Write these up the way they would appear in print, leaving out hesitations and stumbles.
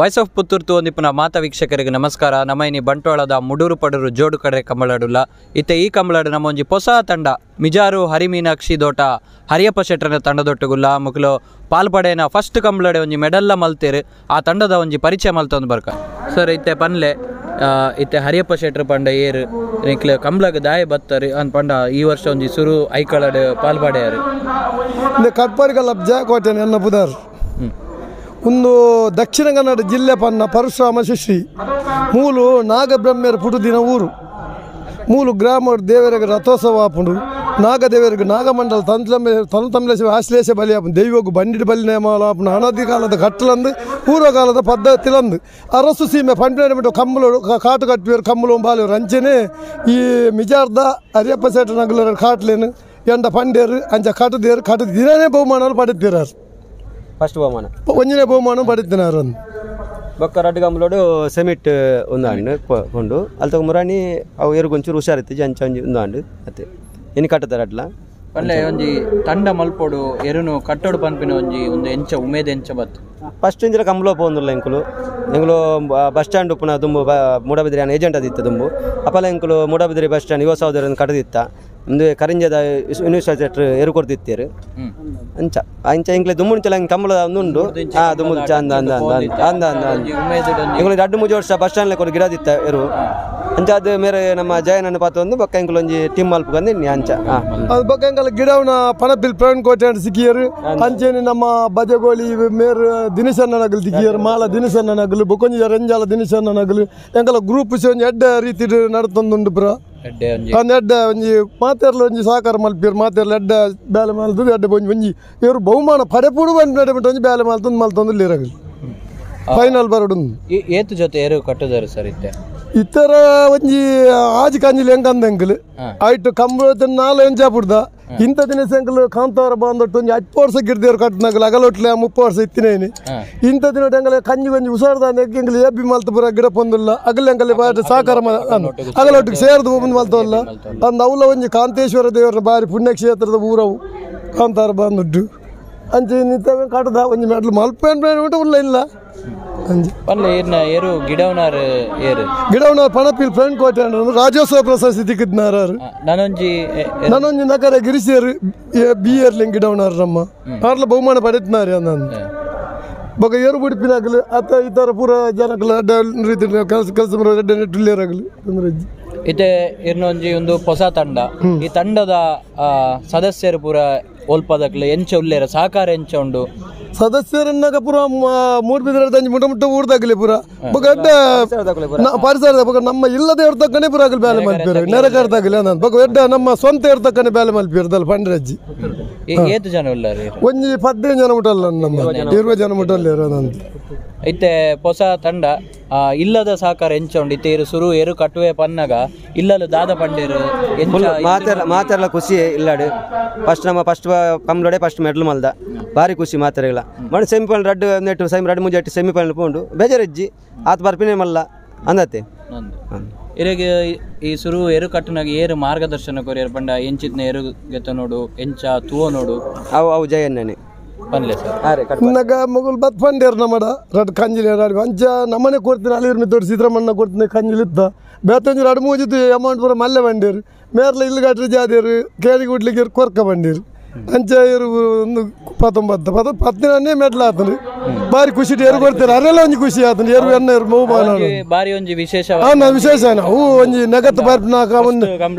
Voice of Puttur ತೂವೊಂದಿಪ್ಪುನ ಮಾತ ವೀಕ್ಷಕರಿಗೆ ನಮಸ್ಕಾರ. ನಮೈನಿ ಬಂಟ್ವಾಳದ ಮುಡೂರು ಪಡೂರು ಜೋಡು ಕಡೆ ಕಂಬಳಡುಲ್ಲ. ಇತ್ತೆ ಈ ಕಂಬಳಡು ನಮ್ಮ ಒಂಜಿ ಹೊಸ ತಂಡ ಮಿಜಾರು ಹರಿಮೀನಾಕ್ಷಿ ದೋಟ ಹರಿಯಪ್ಪ ಶೆಟ್ಟರನ ತಂಡದೊಟ್ಟುಗುಲ್ಲ ಮುಕ್ಲು ಪಾಲ್ಪಡೆನ ಫಸ್ಟ್ ಕಂಬಳಡೆ ಒಂಜಿ ಮೆಡಲ್ಲ ಮಲ್ತೇರು. ಆ ತಂಡದ ಒಂಜಿ ಪರಿಚಯ ಮಲ್ತೊಂದು ಬರ್ಕ ಸರ್. ಇತ್ತೆ ಪನ್ಲೆ ಇತ್ತೆ ಹರಿಯಪ್ಪ ಶೆಟ್ಟರು ಪಂಡ ಏರು ನಿಕ್ಲೆ ಕಂಬ್ಳಗ್ ದಾಯ ಬತ್ತರಿ ಅನ್ ಪಂಡ ಈ ವರ್ಷ ಒಂಜಿ ಸುರು ಐಕಳಡು ಪಾಲ್ಪಡೆಯಾರು. ಕಟ್ಪರಿಗಲ್ಲ ಜಯ ಕೋಟೆ ಎನ್ನ ಪುದರ್ ಒಂದು ದಕ್ಷಿಣ ಕನ್ನಡ ಜಿಲ್ಲೆ ಪನ್ನ ಪರಶುರಾಮ ಶಿಶ್ರೀ ಮೂಲು ನಾಗಬ್ರಹ್ಮ್ಯರ ಪುಟುದಿನ ಊರು. ಮೂಲು ಗ್ರಾಮ ದೇವರಿಗೆ ರಥೋತ್ಸವ ಆಪುಂಡು. ನಾಗದೇವರಿಗೆ ನಾಗಮಂಡಲ ತಂತಲಂಬೆ ತನ್ನ ಆಶ್ಲೇಷ ಬಲಿ ಆಪುಂಡು. ದೈವಗು ಬಂಡಿಡು ಬಲಿ ನೇಮ ಆಪುಂಡು. ಅನಾದಿ ಕಾಲದ ಕಟ್ಟಲಂದು ಪೂರ್ವಕಾಲದ ಪದ್ಧತಿಲಂದು ಅರಸು ಸೀಮೆ ಪಂಡ ಕಮ್ಮಲು ಕಾಟು ಕಟ್ಟುವರು ಕಮ್ಮಲು ಬಾಲು ಅಂಚೆನೆ ಈ ಮಿಜಾರ್ದ ಹರಿಯಪ್ಪ ಸೇಟ ನಗಲ ಕಾಟ್ಲೇನು ಎಂಡ ಪಂಡೇರು ಅಂಚ ಕಟ್ಟದೇರು ಕಟ್ಟು ದಿನನೇ ಬಹುಮಾನ ಪಡೆದಿರಾರು. ಫಸ್ಟ್ ಬಹುಮಾನ ಒಂಜನೇ ಬಹುಮಾನ ಪಡೆದಿನಾರು. ಬೊಕ್ಕ ರಡ್ಡು ಗಂಬಲೋಡು ಸೆಮಿಟ್ ಒಂದಾಂಡು ಕೊಂಡು ಅಲ್ತ ಮುರಾಣಿ ಅವು ಎರುಗೊಂಚೂರು ಹುಷಾರಿತ್ತು ಅಂಚ ಒಂಜಿ ಒಂದಾಂಡು ಅತ್ತೆ ಇನ್ನು ಕಟ್ಟುತ್ತಾರೆ ಅಟ್ಲ ಪಲ್ಲೆ ಒಂಜಿ ತಂಡ ಮಲ್ಪೋಡು ಎರುನು ಕಟ್ಟೋಡು ಪನ್ಪಿನ ಒಂಜಿ ಒಂದು ಎಂಚ ಉಮೇದ್ ಎಂಚ ಬತ್ತು. ಫಸ್ಟ್ ಇಂಜಿನ ಕಂಬಲೋ ಪೋಂದುಲ್ಲ ಎಂಕುಲು ಎಂಕುಲು ಬಸ್ ಸ್ಟ್ಯಾಂಡ್ ಉಪ್ಪುನ ದುಂಬು ಮೂಡಬಿದ್ರಿ ಏಜೆಂಟ್ ಅದಿತ್ತು ದುಂಬು ಅಪಲ ಎಂಕುಲು ಮೂಡಬಿದ್ರಿ ಬಸ್ ಸ್ಟ್ಯಾಂಡ್ ಯುವ ಸಹೋದರನ ಕಟ್ಟದಿತ್ತ ಒಂದು ಕರಿಂಜದ ಯೂನಿವರ್ಸಿಟಿ ಎರು ಕೊಡ್ತಿತ್ತೇರು ಅಂಚ ಅಂಚ ಎಂಕ್ಲೆ ದುಮ್ಮುಂಚಲ ಕಂಬಳ ಉಂಡು. ಹಾ ದುಮ್ಮು ಅಂದ ಅಂದ ಅಂದ ಅಂದ ಎಂಕುಲು ರಡ್ಡು ಮೂಜಿ ವರ್ಷ ಬಸ್ ಸ್ಟ್ಯಾಂಡ್ ಕೊಡು ಗಿಡದಿತ್ತ ಎರು ಅಂಚ ಅದು ಮೇರೆ ನಮ್ಮ ಜಯನನ್ನು ಪಾತ ಒಂದು ಬೊಕ್ಕ ಎಂಕುಲು ಒಂಜಿ ಟೀಮ್ ಮಲ್ಪುಗಂದು ಇನ್ನಿ ಅಂಚ. ಅದು ಬೊಕ್ಕ ಎಂಕಲ ಗಿಡವನ ಪಣಪಿಲ್ ಪ್ರವೀಣ್ ಕೋಟೆ ಅಂತ ಸಿಕ್ಕಿಯರು. ಅಂಚೆನೆ ನಮ್ಮ ಬಜಗೋಳಿ ಮೇರ್ ದಿನೇಶಣ್ಣ ನಗಲು ತಿಕ್ಕಿಯರು, ಮಾಲ ದಿನೇಶಣ್ಣ ನಗಲು ಬೊಕೊಂಜಿ ರಂಜಾಲ ದಿನೇಶಣ್ಣ ನಗಲು ಎಂಕಲ ಗ್ರೂಪ್ ಒಂಜಿ ಎಡ್ಡ ರೀತಿ ನಡತೊಂದುಂಡು ಪುರ. ಎಡ್ಡ ಒಂಜಿ ಮಾತೆರ್ಲ ಒಂಜಿ ಸಹಕಾರ ಮಲ್ಪಿಯರು ಮಾತೆರ್ಲ ಎಡ್ಡ ಬೇಲೆ ಮಲ್ತದ್ದು ಎಡ್ಡ ಒಂಜಿ ಒಂಜಿ ಇವರು ಬಹುಮಾನ ಪಡೆಪುಡು ಬಂದು ಒಂಜಿ ಬೇಲೆ ಮಲ್ತೊಂದು ಮಲ್ತೊಂದು ಲಿರಗಲು ಫೈನಲ್ ಬರೋಡು. ಏತು ಜೊತೆ ಏರು ಕಟ್ಟುದಾರು ಸರ್ ಇತ್ತೆ ಇತರ ಒಂಜಿ ಆಜಿ ಕಂಜಿಲ್ ಹೆಂಗಂದ ಎಂಕಲ್ ಆಯ್ತು ಕಂಬ ನಾಲ್ ಎಂಚ ಪುಡ್ದ ಇಂಥ ದಿನ ಎಂಕಲ್ ಕಾಂತಾರ ಬಂದೊಟ್ಟು ಒಂಜಿ 8 ವರ್ಷ ಗಿರ್ದೇವ್ರು ಕಟ್ಟನಗಲ್ ಅಗಲೊಟ್ಲೆ 30 ವರ್ಷ ಇತ್ತಿನೇನಿ. ಇಂಥ ದಿನ ಎಂಗಲ ಕಂಜಿ ಒಂಜಿ ಹುಷಾರ್ದ ಎಂಕಲ್ ಏಬಿ ಮಲ್ತ ಪುರ ಗಿಡ ಪೊಂದುಲ್ಲ ಅಗಲ ಎಂಕಲ್ ಸಹಕಾರ ಅಗಲೊಟ್ಟಿಗೆ ಸೇರ್ದು ಬಂದು ಮಲ್ತವಲ್ಲ ಅಂದ್ ಅವಲ ಒಂಜಿ ಕಾಂತೇಶ್ವರ ದೇವರ ಬಾರಿ ಪುಣ್ಯಕ್ಷೇತ್ರದ ಊರವು ಕಾಂತಾರ ಬಂದುಡ್ಡು ಅಂಚೆ ನಿಂತ ಕಟ್ಟದ ಒಂಜಿ ಮೆಡ್ಲು ಮಲ್ಪೇನ್ ಉಲ್ಲ ಇಲ್ಲ. ಏರು ಗಿಡವನಾರು ಏರು ಗಿಡವನಾರ್ ಪಣಪಿಲ್ ಫ್ರೆಂಡ್ ಕೋಟೆ ರಾಜ್ಯೋತ್ಸವ ಪ್ರಶಸ್ತಿ ತಿಕ್ಕಿದ್ನಾರು. ನಾನೊಂಜಿ ನಾನೊಂಜಿ ನಗರ ಗಿರಿಸಿಯರು ಬಿ ಏರ್ಲಿಂಗ್ ಗಿಡವನಾರು ನಮ್ಮ ಆರ್ಲ ಬಹುಮಾನ ಪಡೆದಿದ್ದಾರೆ ಅಂದ ಬೊಕ ಏರು ಬಿಡಿಪಿನಾಗಲು ಅತ್ತ ಈ ಥರ ಪೂರ ಜನಗಳು ಅಡ್ಡ ರೀತಿ ಕೆಲಸ ಕೆಲಸ ಅಡ್ಡ ನೆಟ್ಟುಳ್ಳೇರಾಗಲಿ ತೊಂದರೆ. ಇತ್ತೆ ಇರ್ನೊಂಜಿ ಒಂದು ಹೊಸ ತಂಡ. ಈ ತಂಡದ ಸದಸ್ಯರು ಪೂರ ಒಲ್ಪದಕ್ಲು ಎಂಚ ಉಲ್ಲೇರ ಸಹಕಾರ ಎಂಚ ಉಂಡು. ಸದಸ್ಯರನ್ನಾಗ ಪೂರ ಮೂಡ್ಬಿದ್ರೆ ಮುಟ ಮುಟ್ಟ ಊರ್ದಾಗಲಿ ಪೂರ ಬೊಕ ಅಡ್ಡ ಪರಿಸರದ ಬೊಕ ನಮ್ಮ ಇಲ್ಲದೆ ಇರ್ತಕ್ಕನೆ ಪೂರ ಆಗಲಿ ಬೇಲೆ ಮಲ್ಪಿರು ನೆರೆಕರ್ದಾಗಲಿ ಅಂದ ಬೊಕ ಎಡ್ಡ ನಮ್ಮ ಸ್ವಂತ ಇರ್ತಕ್ಕನೆ ಬೇಲೆ ಮಲ್ಪಿರ್ದಲ್ಲ ಪಂಡ್ರಜ್ಜಿ. ಏತು ಜನ ಉಲ್ಲಾರಿ ಒಂಜಿ 15 ಜನ ಮುಟ್ಟಲ್ಲ ನಮ್ಮ 20 ಜನ ಮುಟ್ಟಲ್ಲ ಇರೋದಂತ. ಇತ್ತೆ ಹೊಸ ತಂಡ ಇಲ್ಲದ ಸಹಕಾರ ಎಂಚ ಉಂಡು. ಇತ್ತೆ ಇರು ಸುರು ಏರು ಕಟ್ಟುವೆ ಪನ್ನಾಗ ಇಲ್ಲಲು ದಾದ ಪಂಡೇರು ಮಾತೆರ್ಲ ಖುಷಿ ಇಲ್ಲಾಡು. ಫಸ್ಟ್ ನಮ್ಮ ಫಸ್ಟ್ ಕಂಬ್ಲೋಡೆ ಫಸ್ಟ್ ಮೆಡ್ಲ್ ಮಲ್ದ ಭಾರಿ ಖುಷಿ ಮಾತೆರೆಗಳ ಮಣ ಸೆಮಿಫೈನಲ್ ರಡ್ಡು ನೆಟ್ಟು ಸೆಮಿ ರಡ್ಡು ಮುಂಜೆ ಸೆಮಿಫೈನಲ್ ಪೋಂಡು ಬೇಜಾರಜ್ಜಿ ಆತ ಬರ್ಪಿನೇ ಮಲ್ಲ ಅಂದತ್ತೆ. ಇರೆಗೆ ಈ ಸುರು ಏರು ಕಟ್ಟುನಾಗ ಏರು ಮಾರ್ಗದರ್ಶನ ಕೊರಿಯರ್ ಪಂಡ ಎಂಚಿತ್ನ ಏರು ಗೆತ್ತ ನೋಡು ಎಂಚ ತೂವ ನೋಡು ಅವು ಅವು ಜಯಣ್ಣನೆ ಪನ್ಲೆ ಸರ್. ನಗ ಮಗುಲ್ ಬತ್ ಪಂಡೇರ್ ನಮ್ಮಡ ರಡ್ ಕಂಜಿಲಿ ರಡ್ ಅಂಚ ನಮ್ಮನೆ ಕೊಡ್ತೀನಿ ಅಲ್ಲಿರ್ ಮಿತ್ತೋಡು ಸಿದ್ದರಾಮಣ್ಣ ಕೊಡ್ತೀನಿ ಕಂಜಿಲಿ ಇತ್ತ ಬೇತೊಂಜಿ ರಡ್ ಮೂಜಿತ್ತು ಅಮೌಂಟ್ ಪೂರ ಮಲ್ಲೆ ಬಂಡೇರು ಮೇರ್ಲ ಇಲ್ಲಿ ಗಟ್ರಿ ಜಾದೇರು ಕೇಳಿ ಗುಡ್ಲಿಕ್ಕೆ ಕೊರ್ಕ ಬಂಡೇರು ಅಂಚ ಇರು ಒಂದು 19 ಪದ 10 ಮೆಡ್ಲ್ ಆತನು ಬಾರಿ ಖುಷಿ ಏರು ಕೊಡ್ತಾರೆ ಅರೆಲ್ಲ ಒಂಜಿ ಖುಷಿ ಆತನು ಏರು ಎನ್ನ ಏರು ಬಹುಮಾನ ಬಾರಿ ಒಂಜಿ ವಿಶೇಷ ವಿಶೇಷ ಅವು ಒಂಜಿ ನಗತ್ತು ಬಾರಿ ಒಂದು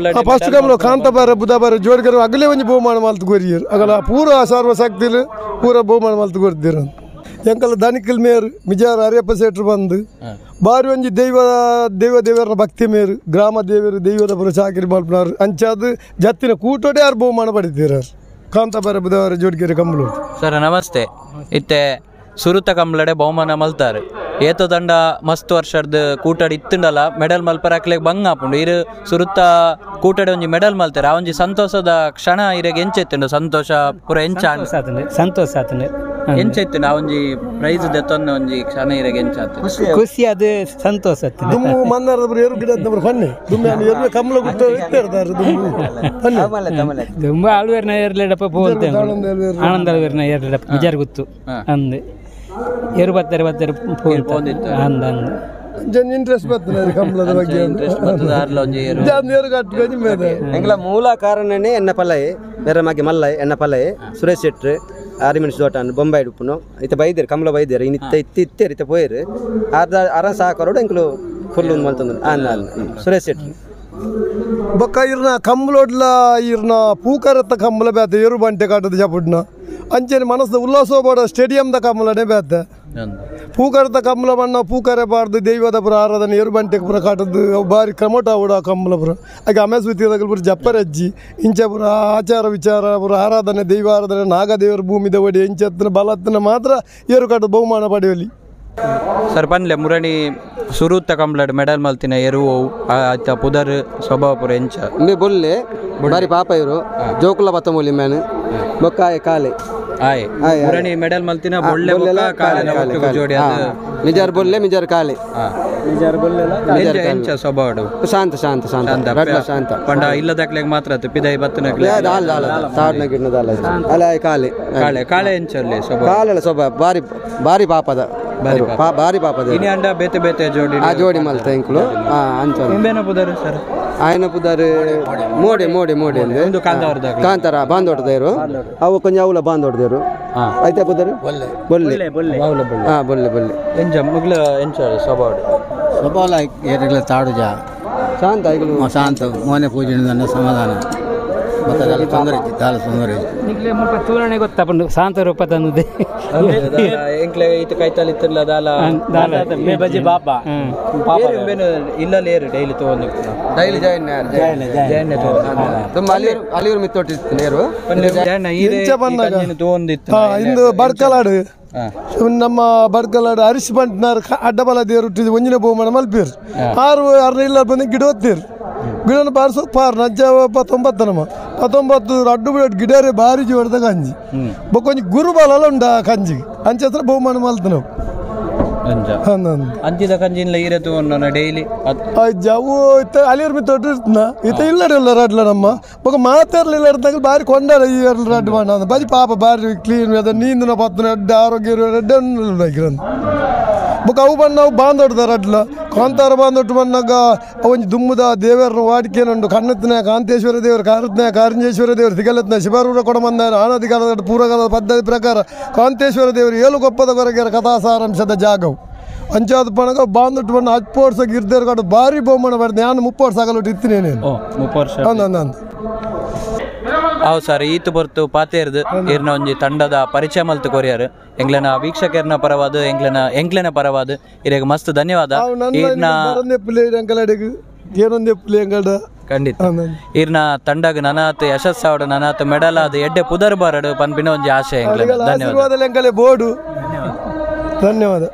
ಫಸ್ಟ್ ಕಂಬ್ಲ ಕಾಂತ ಬಾರ ಬುಧ ಬಾರ ಜೋಡಿಗರು ಅಗಲೇ ಒಂಜಿ ಬಹುಮಾನ ಮಲ್ತು ಕೊರಿಯರು ಅಗಲ ಪೂರ ಸರ್ವಶಕ್ತಿಲು ಪೂರ ಬಹುಮಾನ ಮಲ್ತು ಕೊರ್ದಿರು. ಎಂಕಲ ದನಿಕಲ್ ಮೇರು ಮಿಜಾರ್ ಹರಿಯಪ್ಪ ಶೆಟ್ರು ಬಂದು ಬಾರಿ ಒಂಜಿ ದೈವ ದೈವ ದೇವರ ಭಕ್ತಿ ಮೇರು ಗ್ರಾಮ ದೇವರು ದೈವದ ಪುರ ಚಾಕಿರಿ ಮಲ್ಪನಾರು ಅಂಚಾದ ಜತ್ತಿನ ಕೂಟೋಡೆ ಯಾರು ಬಹುಮಾನ ಪಡಿತೀರ ಕಾಂತಾಬಾರ ಬುಧವಾರ ಜೋಡಿಗೆರೆ ಕಂಬಳು. ಸರ್ ನಮಸ್ತೆ. ಇತ್ತೆ ಸುರುತ ಕಂಬ್ಲಡೆ ಬಹುಮಾನ ಮಲ್ತಾರೆ ಏತೋ ದಂಡ ಮಸ್ತ್ ವರ್ಷದ ಕೂಟಡಿ ಇತ್ತುಂಡಲ್ಲ ಮೆಡಲ್ ಮಲ್ಪರ ಹಾಕ್ಲಿಕ್ಕೆ ಬಂಗ್ ಆಪುಂಡು. ಇರು ಸುರುತ ಕೂಟಡೆ ಒಂಜಿ ಮೆಡಲ್ ಮಲ್ತಾರೆ ಆ ಒಂಜಿ ಸಂತೋಷದ ಕ್ಷಣ ಇರೆಗೆ ಎಂಚ ಇತ್ತುಂಡು ಸಂತೋಷ ಪೂರ ಎಂಚ ಸಂತೋಷ ಆತಂಡು ಎಂಚ ಇತ್ತುಂಡು ಆ ಒಂಜಿ ಪ್ರೈಸ್ ದೆತ್ತೊಂದು ಒಂಜಿ ಕ್ಷಣ ಇರೆಗೆ ಎಂಚ ಆತು ಖುಷಿ ಅದು ಸಂತೋಷ ಆತು. ದುಮ್ಮು ಮನ್ನಾರ ಏರು ಗಿಡ ಬನ್ನಿ ದುಮ್ಮೆ ಕಮಲ ಗುಟ್ಟ ಇರ್ತಾರೆ ದುಮ್ಮು ದುಂಬು ಆಳ್ವೇರ್ನ ಏರ್ಲೆಡಪ್ಪ ಪೋಲ್ತೆ ಆನಂದ ಆಳ್ವೇರ್ನ ಏರ್ಲೆಡಪ್ಪ ವಿಚಾರ ಗೊತ್ತು ಅಂದೆ. ಏರು ಬತ್ತಾರೆ ಬತ್ತಾರೆ ಪೋಂದಿತ್ತು. ಅಂದ ಅಂದ ಜನ ಇಂಟ್ರೆಸ್ಟ್ ಬರ್ತದೆ ಕಂಬಳದ ಬಗ್ಗೆ ಇಂಟ್ರೆಸ್ಟ್ ಬರ್ತದೆ ಆರ್ಲ ಒಂಜಿ ಏರು ಏರು ಕಟ್ಕೊಂಡು ಮೇಲೆ ಎಂಗ್ಲ ಮೂಲ ಕಾರಣನೇ ಎನ್ನ ಪಲ್ಲೈ ಬೇರೆ ಮಗೆ ಮಲ್ಲೈ ಎನ್ನ ಪಲ್ಲೈ ಸುರೇಶ್ ಶೆಟ್ರು ಆರು ಮಿನಿಟ್ಸ್ ದೋಟಾನ್ ಬೊಂಬೈ ಉಪ್ಪುನು ಇತ್ತ ಬೈದೇರು ಕಮಲ ಬೈದೇರು ಇನ್ನು ಇತ್ತ ಇತ್ತೇರು ಇತ್ತ ಪೋಯರು ಅರ್ಧ ಅರ ಸಾಕರೋಡು ಎಂಕ್ಲು ಫುಲ್ ಒಂದು ಮಲ್ತೊಂದು ಅನ್ನ ಅನ್ನ ಸುರೇಶ್ ಶೆಟ್ರು ಬೊಕ್ಕ ಇರ್ನ ಕಂಬಳೊಡ್ಲ ಇರ್ನ ಪೂಕರತ್ತ ಕಂಬಳ ಬೇತೆ ಏರು ಬಂಟೆ ಕಾಟದ ಜಪುಡ್ನ ಅಂಚೆನೆ ಮನಸ್ಸು ಉಲ್ಲಾಸ ಬೋಡ ಸ್ಟೇಡಿಯಂದ ಕಂಬಳನೆ ಬೇತೆ ಪೂಕರತ ಕಂಬಳ ಬಣ್ಣ ಪೂಕರೆ ಬಾರ್ದು ದೈವದ ಪುರ ಆರಾಧನೆ ಏರು ಬಂಟೆ ಪುರ ಕಾಟದ್ದು ಅವು ಬಾರಿ ಕ್ರಮಟ ಆವಡು ಆ ಕಂಬಳ ಪುರ ಆಗ ಅಮೆಸುತ್ತಿದಾಗ ಪುರ ಜಪ್ಪರಜ್ಜಿ ಇಂಚ ಪುರ ಆಚಾರ ವಿಚಾರ ಪುರ ಆರಾಧನೆ ದೈವ ಆರಾಧನೆ ನಾಗದೇವರ ಭೂಮಿದ ಒಡಿ ಇಂಚತ್ತಿನ ಬಲತ್ತಿನ ಮಾತ್ರ ಏರು ಕಾಟದ ಬಹುಮಾನ ಪಡೆಯಲಿ. ಸರ್ ಪನ್ಲೆ ಮುರಣಿ ಸುರೂತ ಕಂಬ್ಲಡ್ ಮೆಡಲ್ ಮಲ್ತಿನ ಎರುವು ಆಯ್ತ ಪುದರ್ ಸ್ವಭಾವ ಪುರ ಎಂಚ ಇಂಬೆ ಬೊಲ್ಲೆ ಬಾರಿ ಪಾಪ ಇವರು ಜೋಕುಲ ಬತ್ತಮೂಲಿ ಮ್ಯಾನ್ ಬೊಕ್ಕಾಯ ಕಾಲೆ ಆಯ್ ಮುರಣಿ ಮೆಡಲ್ ಮಲ್ತಿನ ಬೊಳ್ಳೆ ಬೊಕ್ಕ ಕಾಲೆನ ಒಟ್ಟುಗು ಜೋಡಿ ಅದು ಮಿಜಾರ್ ಬೊಲ್ಲೆ ಮಿಜಾರ್ ಕಾಲೆ ಎಂಚ ಎಂಚ ಸ್ವಭಾವಡು ಶಾಂತ ಶಾಂತ ಶಾಂತ ರಡ್ಲ ಶಾಂತ ಪಂಡ ಇಲ್ಲದಕ್ಲೆಗ್ ಮಾತ್ರ ಆತು ಪಿದೈ ಬತ್ತನಕ್ಲೆ ದಾಲ್ ದಾಲ್ ತಾಡ್ನ ಗಿಡ್ನ ದಾಲ್ ಅಲ್ಲ ಕಾಲೆ ಕಾಳೆ ಕಾಳೆ ಎಂಚಲ್ಲಿ ಸ್ವಭಾವ ಕಾಲೆಲ್ಲ ಸ್ವಭಾವ ಬಾರಿ ಬಾರಿ ಪಾಪದ ಬಾರಿ ಪಾಪದ ಇನಿ ಅಂಡ ಬೇತೆ ಬೇತೆ ಜೋಡಿ ಆ ಜೋಡಿ ಮಲ್ತ ಎಂಕ್ಲು ಅಂಚ ಇಂಬೇನ ಪುದರ್ ಸರ್ ಆಯನ ಪುದರ್ ಮೋಡೆ ಮೋಡೆ ಮೋಡೆ ಒಂದು ಕಾಂತಾವರದ ಕಾಂತಾರ ಬಾಂದೋಟದೇರು ಅವು ಕೊಂಚ ಅವಲ ಬಾಂದೋಟದೇರು ಐತೆ ಪುದರ್ ಬೊಲ್ಲೆ ಹಾ ಬೊಲ್ಲೆ ಬೊಲ್ಲೆ ಎಂಚ ಮುಗ್ಲ ಎಂಚ ಸ್ವಭಾವ ಸ್ವಭಾವ ಏರಿಗಳ ತಾಡುಜ ಶಾಂತ ಐಗಳು ಶಾಂತ ಮೋನೆ ಪೂಜೆ ಸಮಾಧಾನ ಮತ್ತೆ ದಾಲ ತೊಂದರೆ ಇತ್ತು ದಾಲ ತೊಂದರೆ ಇತ್ತು ನಿಗ್ಲೆ ಮುಲ್ಪ ತೂರಣೆ ಗೊತ್ತಪ್ಪಂಡು ಶಾಂತ ರೂಪ ತಂದದೆ ಎಂಕ್ಲೆ ಇತ್ತು ಕೈತಾಲ್ ಇತ್ತಿರ್ಲ ದಾಲ ಬಜಿ ಬಾಪ ಇಂಬೇನು ಇಲ್ಲಲ್ಲಿ ಏರು ಡೈಲಿ ತಗೊಂಡು ಡೈಲಿ ಜಾಯಿನ್ ಜಯಣ್ಣ ತಗೊಂಡು ತುಂಬ ಅಲ್ಲಿಯವರು ಅಲ್ಲಿಯವರು ಮಿತ್ತೊಟ್ಟಿತ್ತು ನೇರು ಎಂಚ ಪನ್ನಗ ಇಂದು ಬಡ್ಕಲಾಡು ನಮ್ಮ ಬಡ್ಕಲಾಡು ಹರೀಶ್ ಬಂಟ್ನಾರ್ ಅಡ್ಡಬಲ ದೇರು ಒಂಜಿನ ಬಹುಮಾನ ಮಲ್ಪೇರು ಆರು ಆರು ಇಲ್ಲ ಬಂದು ಗಿಡ ಓದ್ತೀರು ಗಿಡನ ಬಾರಿಸೋ ಪಾರ್ ನಜ್ಜ 19 ನಮ್ಮ 19 ಅಡ್ಡು ಬಿಡ ಗಿಡರೆ ಬಾರಿ ಜೋಡ್ದ ಕಂಜಿ ಬೊಕ್ಕೊಂಜಿ ಗುರುಬಲ ಉಂಡ ಕಂಜಿ ಅಂಚತ್ರ ಬಹುಮಾನ ಮಲ್ತು ನಾವು ಅಂಚಿದ ಕಂಜಿನ್ಲ ಈರೆ ತಗೊಂಡು ಡೈಲಿ ಅವು ಇತ್ತ ಅಲಿಯರ್ ಮಿತ್ತೊಟ್ಟು ಇರ್ತನ ಇತ್ತ ಇಲ್ಲಡಿಲ್ಲ ರಡ್ಲ ನಮ್ಮ ಬೊಕ ಮಾತಾಡ್ಲಿಲ್ಲ ಇರ್ದಾಗ ಬಾರಿ ಕೊಂಡಾಡ ಈ ರಡ್ಡು ಮಾಡ ಬಾರಿ ಪಾಪ ಬಾರಿ ಕ್ಲೀನ್ ಅದ ನೀಂದಿನ ಪತ್ತನ ಅಡ್ಡ ಆರೋಗ್ಯ ರಡ್ಡ ಬೊಕ ಅವು ಬಣ್ಣ ಅವು ಬಾಂದೊಡ್ದ ರಡ್ಲ ಕಾಂತಾರ ಬಾಂದೊಟ್ಟು ಬಣ್ಣಾಗ ಒಂಜಿ ದುಮ್ಮದ ದೇವರ ವಾಟಿಕೆನುಂಡು ಕಣ್ಣತ್ತಿನ ಕಾಂತೇಶ್ವರ ದೇವರು ಕಾರತ್ನ ಕಾರಂಜೇಶ್ವರ ದೇವರು ತಿಗಲತ್ನ ಶಿಬಾರೂರ ಕೊಡಮಂದ ಆನದಿಕಾಲದ ಪೂರ್ವಕಾಲದ ಪದ್ಧತಿ ಪ್ರಕಾರ ಕಾಂತೇಶ್ವರ ದೇವರು ಏಳು ಕೊಪ್ಪದ ಕೊರಗೆರ ಕಥಾಸಾರಾಂಶದ ಜಾಗವು ಅಂಚಾದ ಪಣಗ ಬಾಂದೊಟ್ಟು ಬಣ್ಣ ಹತ್ತು ವರ್ಷ ಗಿರ್ದೇರು ಕಡು ಭಾರಿ ಬಹುಮಾನ ಬರ್ತದೆ ನಾನು 30 ವರ್ಷ ಆಗಲೊಟ್ಟು ಇತ್ತಿನೇನು 30 ವರ್ಷ ಅಂದ ಹೌದು ಸರ್ ಈತು ಬರ್ತು ಪಾತೇರ್ದು ಇರ್ನ ಒಂಜಿ ತಂಡದ ಪರಿಚಯ ಮಲ್ತು ಕೊರಿಯರ್ ಎಂಗ್ಲೆನ ವೀಕ್ಷಕರ್ನ ಪರವಾದ ಎಂಗ್ಲೆನ ಎಂಗ್ಲೆನ ಪರವಾದ ಇರೆಗ್ ಮಸ್ತ್ ಧನ್ಯವಾದ. ಇರ್ನ ಖಂಡಿತ ಇರ್ನ ತಂಡಗ್ ನನಾತ್ ಯಶಸ್ಸಾವಡು ನನಾತ್ ಮೆಡಲ್ ಆದ ಎಡ್ಡೆ ಪುದರ್ ಬಾರಡು ಪನ್ಪಿನ ಒಂಜಿ ಆಶೆ ಎಂಗ್ಲೆನ. ಧನ್ಯವಾದ. ಬೋರ್ಡು ಧನ್ಯವಾದ.